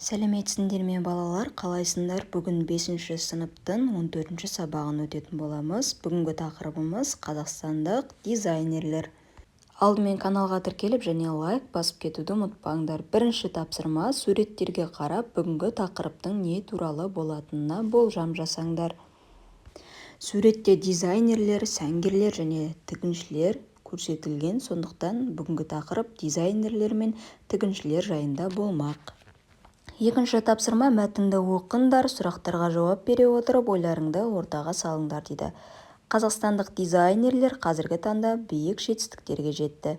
Сәлеметсіңдер ме, балалар! Қалайсыңдар? Бүгін бесінші сыныптың 14-ші сабағын өтетін боламыз. Бүгінгі тақырыбымыз – қазақстандық дизайнерлер. Алдымен каналға тіркеліп және лайк басып кетуді ұмытпаңдар. Бірінші тапсырма: суреттерге қарап, бүгінгі тақырыптың не туралы болатынына болжам жасаңдар. Суретте дизайнерлер, сәнгерлер және тігіншілер көрсетілген. Сондықтан бүгінгі тақырып дизайнерлер мен тігіншілер жайында болмақ. Екінші тапсырма: мәтінді оқыңдар, сұрақтарға жауап бере отырып, ойларыңды ортаға салыңдар дейді. Қазақстандық дизайнерлер қазіргі таңда биік жетістіктерге жетті.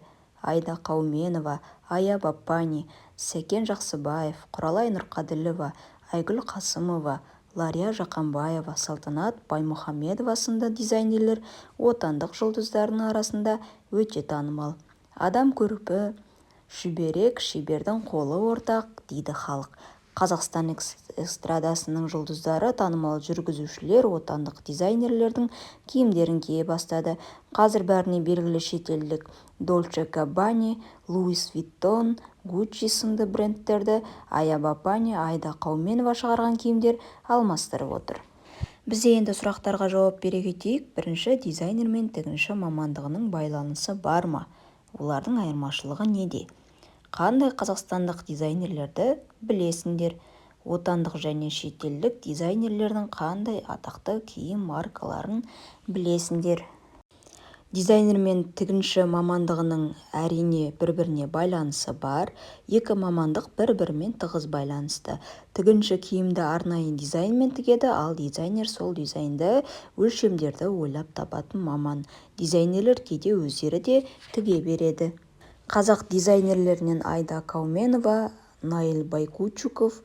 Аида Қауменова, Ая Баппани, Сәкен Жақсыбаев, Құралай Нұрқаділова, Айгүл Қасымова, Лария Жақанбаева, Салтанат Баймұхамедова сынды дизайнерлер отандық жұлдыздардың арасында өте танымал. Адам көрпі шүберек, шебердің қолы ортақ дейді халық. Қазақстан эстрадасының жұлдыздары, танымал жүргізушілер отандық дизайнерлердің киімдерін кие бастады. Қазір бәріне белгілі шетелдік Дольче Габбане, Луис Виттон, Гуччи сынды брендтерді Ая Баппани, Аида Қауменова шығарған киімдер алмастырып отыр. Бізде енді сұрақтарға жауап бере кетейік. Бірінші: дизайнер мен тігінші мамандығының байланысы бар ма? Олардың айырмашылығы неде? Қандай қазақстандық дизайнерлерді білесіңдер? Отандық және шетелдік дизайнерлердің қандай атақты киім маркаларын білесіңдер? Дизайнер мен тігінші мамандығының, әрине, бір-біріне байланысы бар. Екі мамандық бір-бірімен тығыз байланысты. Тігінші киімді арнайы дизайнмен тігеді, ал дизайнер сол дизайнды, өлшемдерді ойлап табатын маман. Дизайнерлер кейде өздері де тіге береді. Қазақ дизайнерлерінен Аида Кауменова, Наиль Байкучуков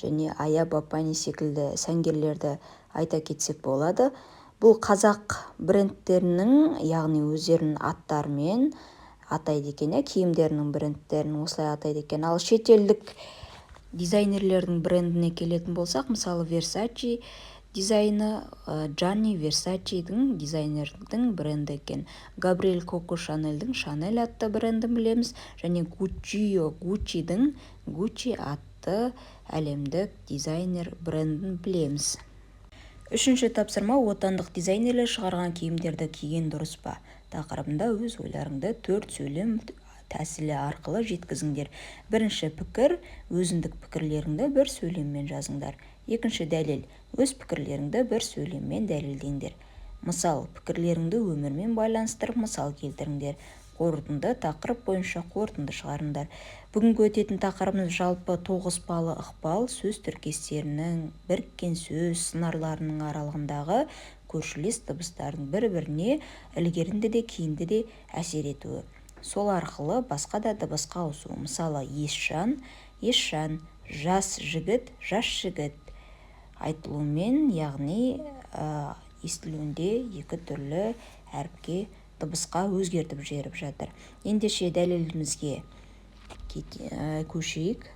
және Ая Баппани секілді сәнгерлерді айта кетсек болады. Бұл қазақ брендтерінің, яғни өздерінің аттарымен атайды екен, иә, киімдерінің брендтерін осылай атайды екен. Ал шетелдік дизайнерлердің брендіне келетін болсақ, мысалы, Версачи дизайны Джанни Версачидің, дизайнердің бренді екен. Габриэль Коко Шанельдің Шанель атты брендін білеміз және Гуччио Гуччидің Гуччи атты әлемдік дизайнер брендін білеміз. Үшінші тапсырма: отандық дизайнерлер шығарған киімдерді киген дұрыс па тақырыбында өз ойларыңды төрт сөйлем тәсілі арқылы жеткізіңдер. Бірінші пікір: өзіндік пікірлеріңді бір сөйлеммен жазыңдар. Екінші дәлел: өз пікірлеріңді бір сөйлеммен дәлелдеңдер. Мысал: пікірлеріңді өмірмен байланыстырып, мысал келтіріңдер. Қорытынды: тақырып бойынша қорытынды шығарыңдар. Бүгінгі өтетін тақырыбымыз жалпы тоғыспалы ықпал, сөз тіркестерінің, біріккен сөз сыңарларының аралығындағы көршілес дыбыстардың бір-біріне ілгерінді де, кейінді де әсер етуі, сол арқылы басқа да дыбысқа ауысуы. Мысалы, Есжан, Есшан, жас жігіт, жас жігіт айтылуымен, яғни естілуінде екі түрлі әріпке, дыбысқа өзгертіп жіберіп жатыр. Ендеше дәлелімізге көшейік.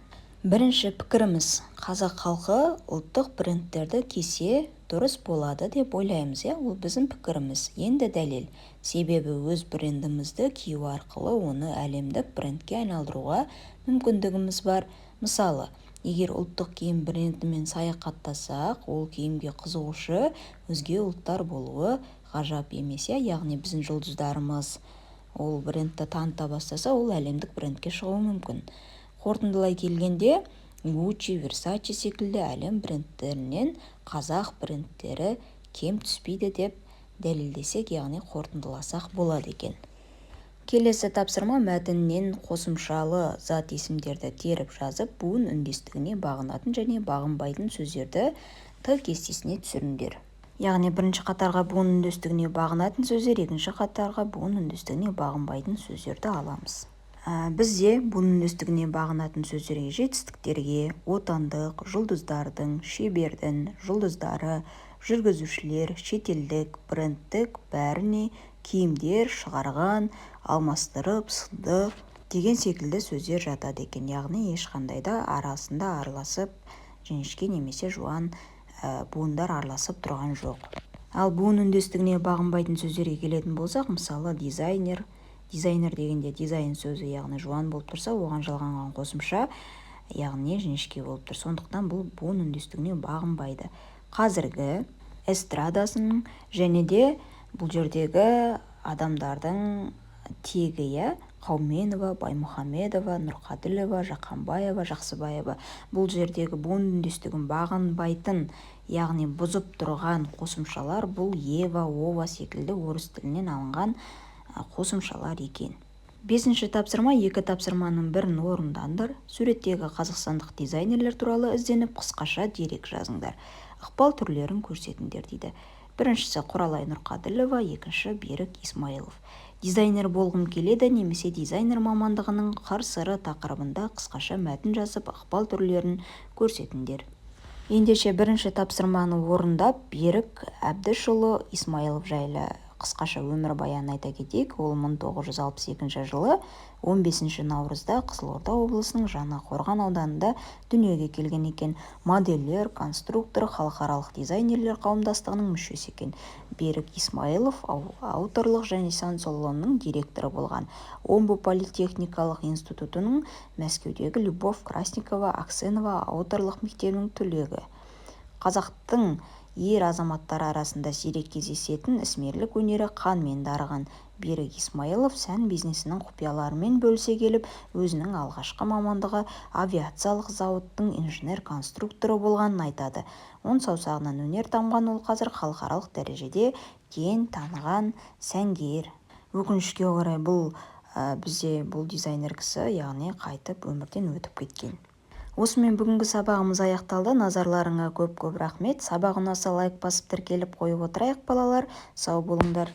Бірінші пікіріміз: қазақ халқы ұлттық брендтерді кисе, дұрыс болады деп ойлаймыз, иә, ол біздің пікіріміз. Енді дәлел: себебі өз брендімізді кию арқылы оны әлемдік брендке айналдыруға мүмкіндігіміз бар. Мысалы, егер ұлттық киім брендімен саяхаттасақ, ол киімге қызығушы өзге ұлттар болуы ғажап емес, иә. Яғни біздің жұлдыздарымыз ол брендті таныта бастаса, ол әлемдік брендке шығуы мүмкін. Қорытындылай келгенде, Гуччи, Версачи секілді әлем брендтерінен қазақ брендтері кем түспейді деп дәлелдесек, яғни қорытындыласақ болады екен. Келесі тапсырма: мәтіннен қосымшалы зат есімдерді теріп жазып, буын үндестігіне бағынатын және бағынбайтын сөздерді Т кестесіне түсіріңдер. Яғни бірінші қатарға буын үндестігіне бағынатын сөздер, екінші қатарға буын үндестігіне бағынбайтын сөздерді аламыз. Бізде буын үндестігіне бағынатын сөздерге жетістіктерге, отандық, жұлдыздардың, шебердің, жұлдыздары, жүргізушілер, шетелдік, брендтік, бәріне, киімдер, шығарған, алмастырып, сынды деген секілді сөздер жатады екен. Яғни ешқандай да арасында араласып жіңішке немесе жуан буындар араласып тұрған жоқ. Ал буын үндестігіне бағынбайтын сөздерге келетін болсақ, мысалы, дизайнер. Дизайнер дегенде дизайн сөзі, яғни жуан болып тұрса, оған жалғанған қосымша Яғни жіңішке болып тұр, сондықтан бұл буын үндестігіне бағынбайды. Қазіргі эстрадасының және де бұл жердегі адамдардың тегі, иә, Қауменова, Баймұхамедова, Нұрқаділова, Жақанбаева, Жақсыбаева. Бұл жердегі буын үндестігін бағынбайтын, яғни бұзып тұрған қосымшалар бұл ева, ова секілді орыс тілінен алынған қосымшалар екен. Бесінші тапсырма. Екі тапсырманың бірін орындаңдар. Суреттегі қазақстандық дизайнерлер туралы ізденіп, қысқаша дерек жазыңдар, ықпал түрлерін көрсетіңдер дейді. Біріншісі Құралай Нұрқаділова, екінші Берік Исмаилов. «Дизайнер болғым келеді» немесе «Дизайнер мамандығының қыр-сыры» тақырыбында қысқаша мәтін жазып, ықпал түрлерін көрсетіңдер. Ендеше, бірінші тапсырманы орындап, Берік Әбдішұлы Исмаилов жайлы қысқаша өмірбаянын айта кетейік. Ол 1962 жылы 15 наурызда Қызылорда облысының Жаңақорған ауданында дүниеге келген екен. Модельер, конструктор, халықаралық дизайнерлер қауымдастығының мүшесі екен. Берік Исмаилов авторлық және сән салонының директоры болған. Омбы политехникалық институтының, Мәскеудегі Любовь Красникова Аксенова авторлық мектебінің түлегі. Қазақтың ер азаматтары арасында сирек кездесетін ісмерлік өнері қанмен дарыған Берік Исмаилов сән бизнесінің құпияларымен бөлісе келіп, өзінің алғашқы мамандығы авиациялық зауыттың инженер-конструкторы болғанын айтады. Он саусағынан өнер тамған ол қазір халықаралық дәрежеде кең таныған сәнгер. Өкінішке орай, бұл бізде бұл дизайнер кісі, яғни, қайтып, өмірден өтіп кеткен. Осымен бүгінгі сабағымыз аяқталды. Назарларыңа көп-көп рахмет. Сабақ ұнаса, лайк басып, тіркеліп қойып отырайық, балалар. Сау болыңдар.